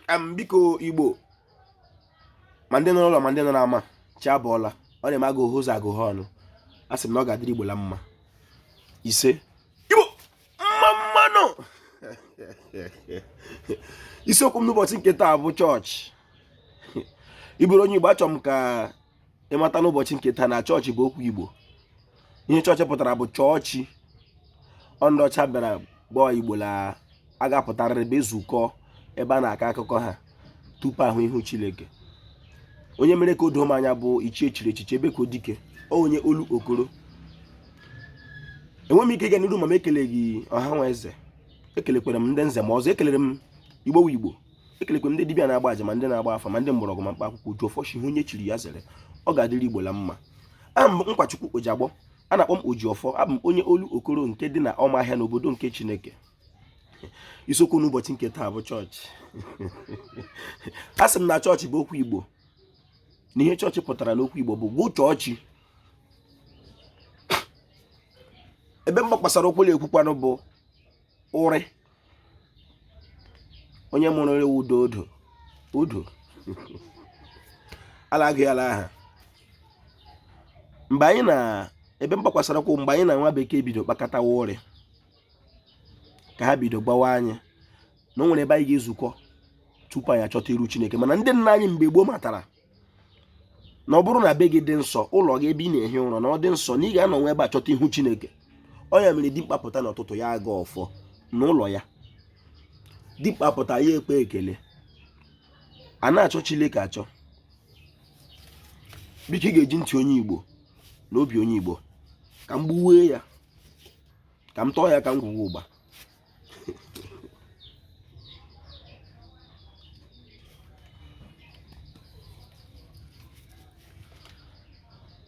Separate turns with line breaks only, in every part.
Biko Igbo, ma ndị nọ n'ụlọ ma ndị nọ n'ama, chi abọọla. Ọ na-eme agụghị ụzọ agụghị ọnụ. A sị m na ọ ga-adịrị Igbo la mma. Ise, Igbo mma mma nụ. Isiokwu m n'ụbọchị nke taa bụ chọọchị. Ị bụrụ onye Igbo, achọrọ m ka ị mata n'ụbọchị nke taa na chọọchị bụ okwu Igbo. Ihe chọọchị pụtara bụ chọọchị. Ọ ndị ọcha bịara gbọọ Igbo la a ga-apụtarịrị bụ ezukọ ebe a na-akọ akụkọ ha tupu ahụ ihu Chineke. Onye mere ka o doo m anya bụ ichie chiri echichi Ebekuodike, onye Olokoro. Enwe m ike ịga n'iru ma m ekeleghị ọha nwa eze. Ekelekwere m ndị nze ma ọzọ, ekelere m Igbo wu Igbo, ekelekwe m ndị dibịa na-agba aja ma ndị na-agba afa ma ndị mgbọrọgwụ ma mkpa akwụkwọ uju ọfọ shi ihe onye chiri ya zere. Ọ ga-adịrị Igbo la mma. Aha m bụ Nkwachukwu Ojiagbọ, a na-akpọ m Ojiọfọ. Abụ m onye Olokoro nke dị na Ọmahịa n'obodo nke Chineke. Isiokwu n'ụbọchị nke taa bụ chọọchị. A sị m na chọọchị bụ okwu Igbo, na ihe chọọchị pụtara n'okwu Igbo bụ gwụ chọọchị. Ebe m gbakwasara ụkwụ ekwukwanụ bụ ụrị. Onye mụrụ ụrị wụ udo udo ala agụ ya ala aha. Mgbe anyị na ebe m gbakwasara ụkwụ, mgbe anyị na nwa bekee bido kpakọtawa ụrị, ka ha bido gbawa anyị na o nwere ebe anyị ga-ezukọ tupu anyị achọta iru Chineke. Mana ndị nna anyị mgbe gboo matara na ọ bụrụ na be gị dị nsọ, ụlọ gị ebe ị na-ehi ụra na ọ dị nsọ, na ị ga-anọ nwa ebe a chọta ihu Chineke. Ọ ya mere dimkpa pụta n'ụtụtụ ya aga ọfọ n'ụlọ ya, dimkpa pụta ya ekpe ekele, a na-achọ Chineke achọ. Biko, ị ga-eji ntị onye Igbo na obi onye Igbo ka m gbuwee ya, ka m tọọ ya ka m gwuwe ụgba.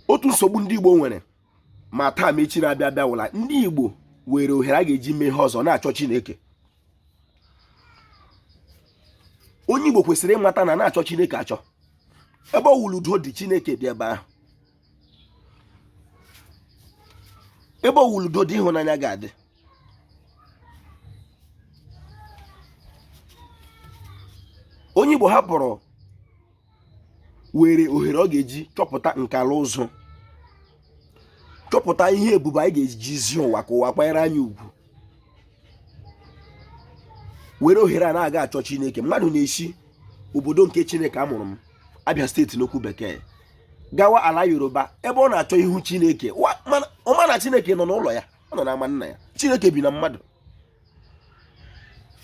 Otu nsogbu ndị Igbo nwere ma taa ma echi na-abịa abịa wụla ndị Igbo were ohere a ga-eji mee ihe ọzọ na-achọ Chineke. Onye Igbo kwesịrị ịmata na na-achọ Chineke achọ. Ebe ọ wụlụ udo dị, Chineke dị ebe ahụ. Ebe ọ wụlụ udo dị, ịhụnanya ga-adị. Onye Igbo hapụrụ were ohere ọ ga-eji chọpụta nkala ụzụ, chọpụta ihe ebube anyị ga-eji zi ụwa ka ụwa kwanyere anyị ugwu, were ohere a na-aga achọ Chineke. Mmadụ na-esi obodo nke Chineke amụrụ m, Abia steeti n'okwu bekee, gawa ala Yoruba ebe ọ na-achọ ihu Chineke. Ọ ma na Chineke nọ n'ụlọ ya, ọ nọ n'ama nna ya. Chineke bi na mmadụ.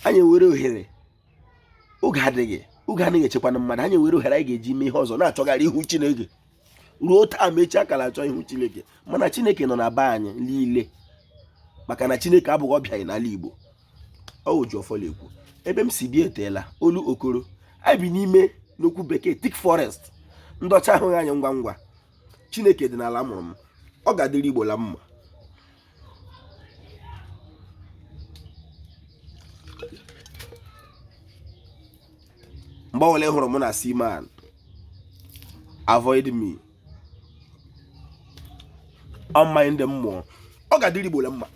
Anyị were ohere, oge adịghị, oge anaghị echekwana mmadụ. Anyị were ohere anyị ga-eji mee ihe ọzọ na-achọgharị ihu Chineke ruo taa ma echi akara achọ ihu Chineke. Mana Chineke nọ na be anyị niile, maka na Chineke abụghị ọbịa anyị n'ala Igbo. Ọ Ojiọfọ na-ekwu. Ebe m si bịa eteela, Olokoro. Anyị bi n'ime n'okwu bekee thick forest. Ndị ọcha ahụghị anyị ngwa ngwa. Chineke dị n'ala mụrụ m. Ọ ga-adịrị Igbo la mma. Mgbe ọbụla ị hụrụ mụ na Seaman, avoid me. Ọ mmanya ndị mmụọ. Ọ ga-adịrị Igbo la mma.